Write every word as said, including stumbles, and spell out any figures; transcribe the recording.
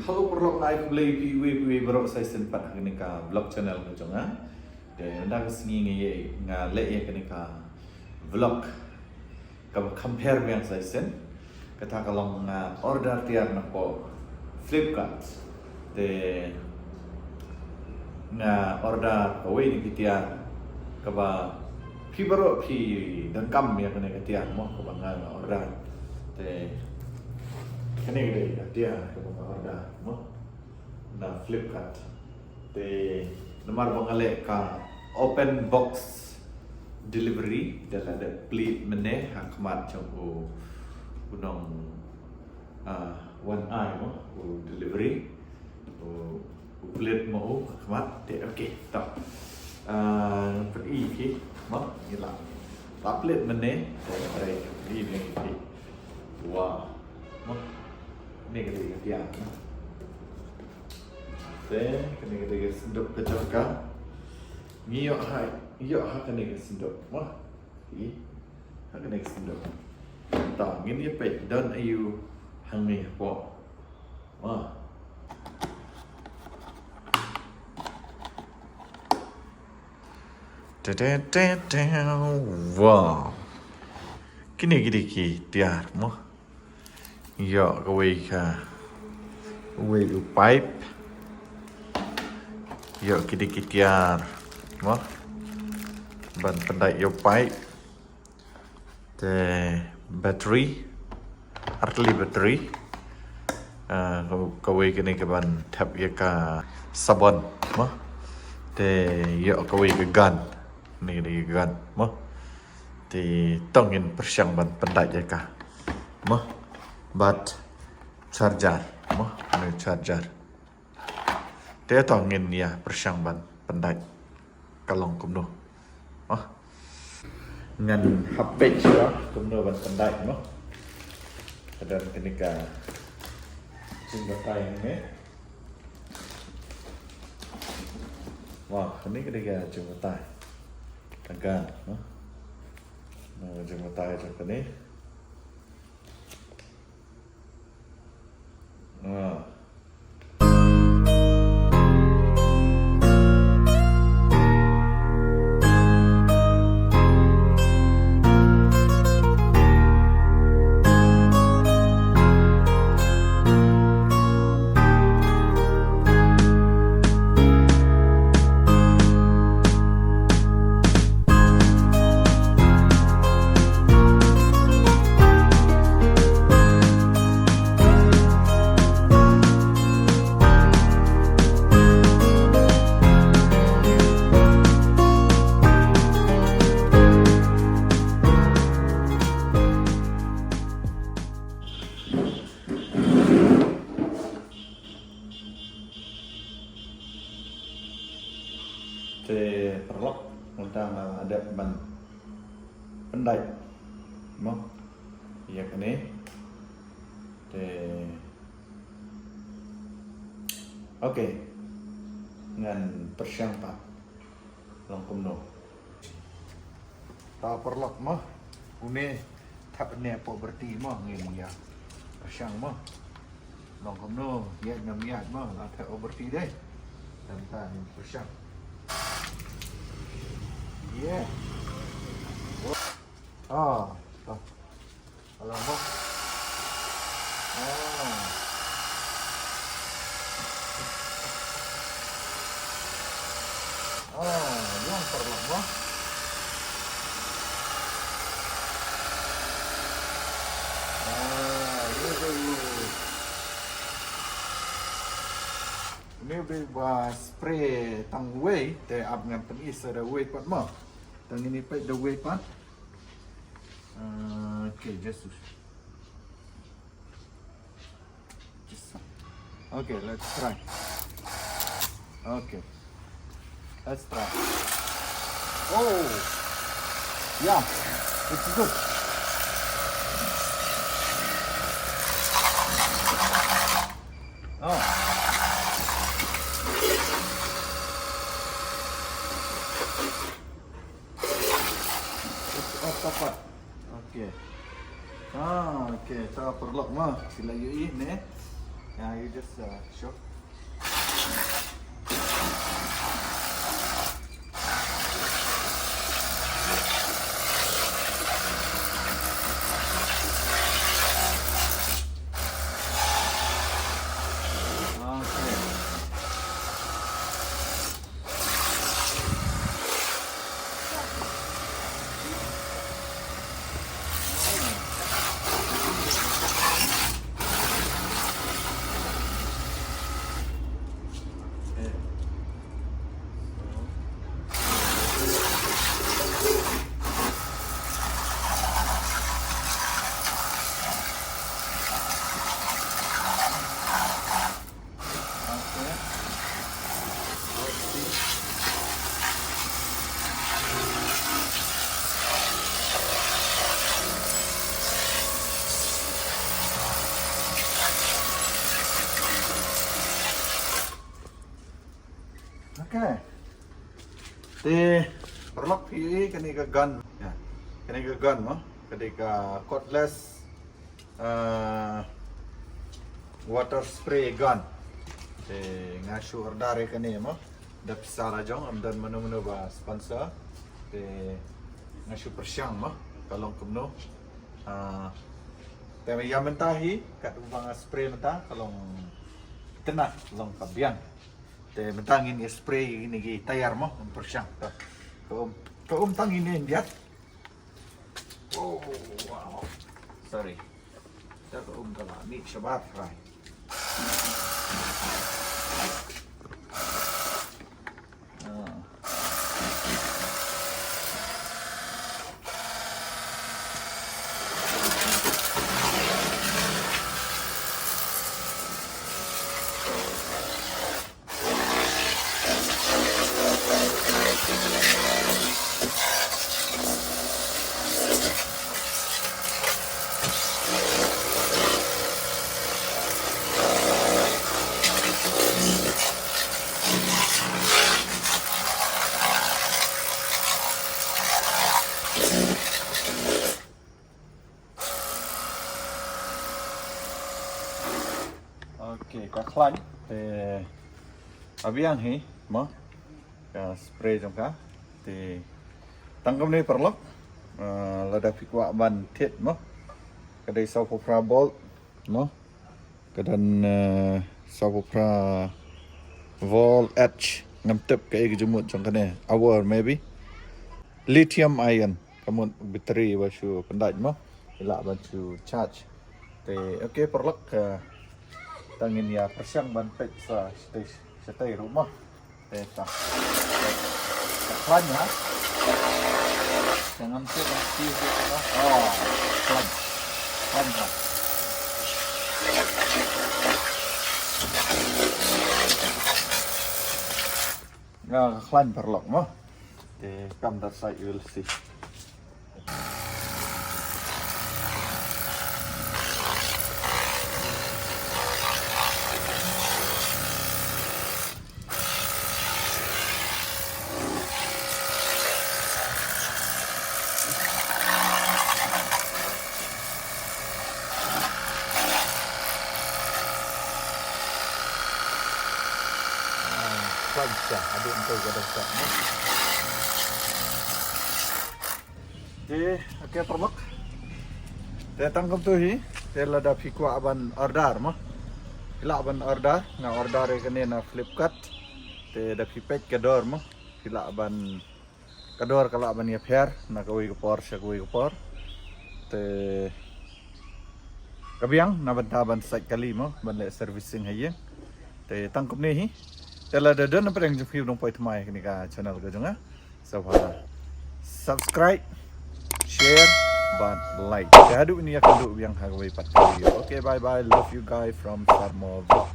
Hello, paralok, ngai khublei ïa phi uwei pa uwei baroh sa shisien pat ha kane ka vlog channel ka jong nga. Te mynta ka sngi nga ïa, nga leh ïa kane ka vlog kaba kham pher biang sa shisien. Kata ka long nga order tiar na poh Flipkart. Te nga order kawei na ki tiar kaba phi baroh phi donkam ïa kane ka tiar mo kaba nga, nga order. Te kane ka dei ka tiar kaba nga order mo na Flipkart. Te namar ba nga leh ka open box delivery, te la dep plie mynne ha khmat jong u, u nong, ah, wan ai mo u delivery, u, u plie mo u ha khmat. Te okay, to. Ah, pyn-i ki mo, ngi la, la plie mynne. Te pyn-i ne ki. Wow. Mo. Kane ka dei ka tiar mo. Te kane ka dei ka synduk ka jong ka. Ngi ïoh ha, ïoh ha kane ka synduk mo. Ïoh ha kane ka synduk. To ngin ïa peit don aïu hangne hapoh. Mo. Te te te te. Wow. Kine ki dei ki tiar mo. Ïoh kawei ka, uwei u pipe. Ïoh ki dei ki tiar mo ban pyndait ïa u pipe. Te battery, artylli battery. Ah, ka, kawei kane ka ban thep ïa ka sabon mo. Te ïoh kawei ka gun, kane ka dei ka gun mo. Te to ngin pyrshang ban pyndait ïa ka mo. Bad charger mo, kane charger. Te to ngin ïa pyrshang ban pyndait ka long kumno. Oh. Ngan hap peit shuwa kumno ban pyndait mo. Ka don kane ka jingbatai hangne. Wah, kane ka dei ka jingbatai. Ka gun mo. Ka jingbatai jong kane. Te paralok, mynta nga la dep ban pyndait mo ïa kane. Te okay, ngan pyrshang pat long kumno. To paralok mo, une thep ne poh byrti mo, ngin ïa pyrshang mo. Long kumno, ïa ngam ïa mo, la thep poh byrti dei. Tang ta ngin pyrshang. Ïa. Ah, to. Alam mo. Ah. Ah, long paralok mo. Ah, ïa, ïa, ïa. Une u dei ba spray tang uwei, te ap ngan pyni sa da uwei pat mo. Tang ngin ïa peit da uwei pat. Ah, okay, just, just. Okay, let's try. Okay. Let's try. Oh. Yeah, it's good. Oh. It's off the pot. Okay. Ah, okay. To paralok mo, phi la ïohi ne. Yeah, you just uh, show. Okay. Okay. Te paralok phi ïohi kane ka gun. Ya. Kane ka gun mo. Kane ka cordless uh, water spray gun. Te nga shu order ïa kane mo. Da pisa la jong, ym don mano mano ba sponsor. Te nga shu pyrshang mo. Ka long kumno. Uh, te ïa mynta hi, katba nga spray mynta, ka long tynnat, long ka biang. Te mynta ngin ïa spray ïa kine ki tyre mo, ngin pyrshang. Ka um, ka um tang ine ïa. Oh, wow. Sorry. Te ka um ka la mih shabar trai. Ah. Okay, ka khlaiñ te ka biang hi mo, ka spray jong ka. Te tang kumne paralok, ah, lada phi kwah ban thied mo, ka dei sawphew phra volt mo, ka don, eh, sawphew phra volt H, ngam tip kaei ka jingmut jong kane, hour maybe. Lithium ion. Ka mut battery ba shu pyndait mo. Ïa lah ban shu charge. Te, okay, paralok, eh, tang ngin ïa pyrshang ban peit sa shatei, shatei ruh mo. Te ta. Ta khlaiñ ha. Te ngam shu ban shu shu mo. Oh, khlaiñ. Khlaiñ ha. Nga khlaiñ paralok mo. Te come that side, you will see. Ah, khlaiñ sha, haduh mynta ka dang start mo. Te, okay, paralok. Te tang kumtu hi, te lada phi kwah ban order mo. Phi lah ban order, nga order ïa kane na Flipkart. Te da phi peit ka dor mo. Phi lah ban Ka dor ka lah ban ïapher na kawei ka por sha kawei ka por. Te ka biang na bynta ban sait kali mo, ban leh servicing ha ïing. Te tang kumne hi. Te lada don na pdeng jong phi u nongpoi thymmai ha kane ka channel ka jong nga, sngewbha subscribe, share bad like. Te haduh ngin ïakynduh biang ha kawei pat ka video. Okay, bye bye. Love you guys from Sarmo Vlog.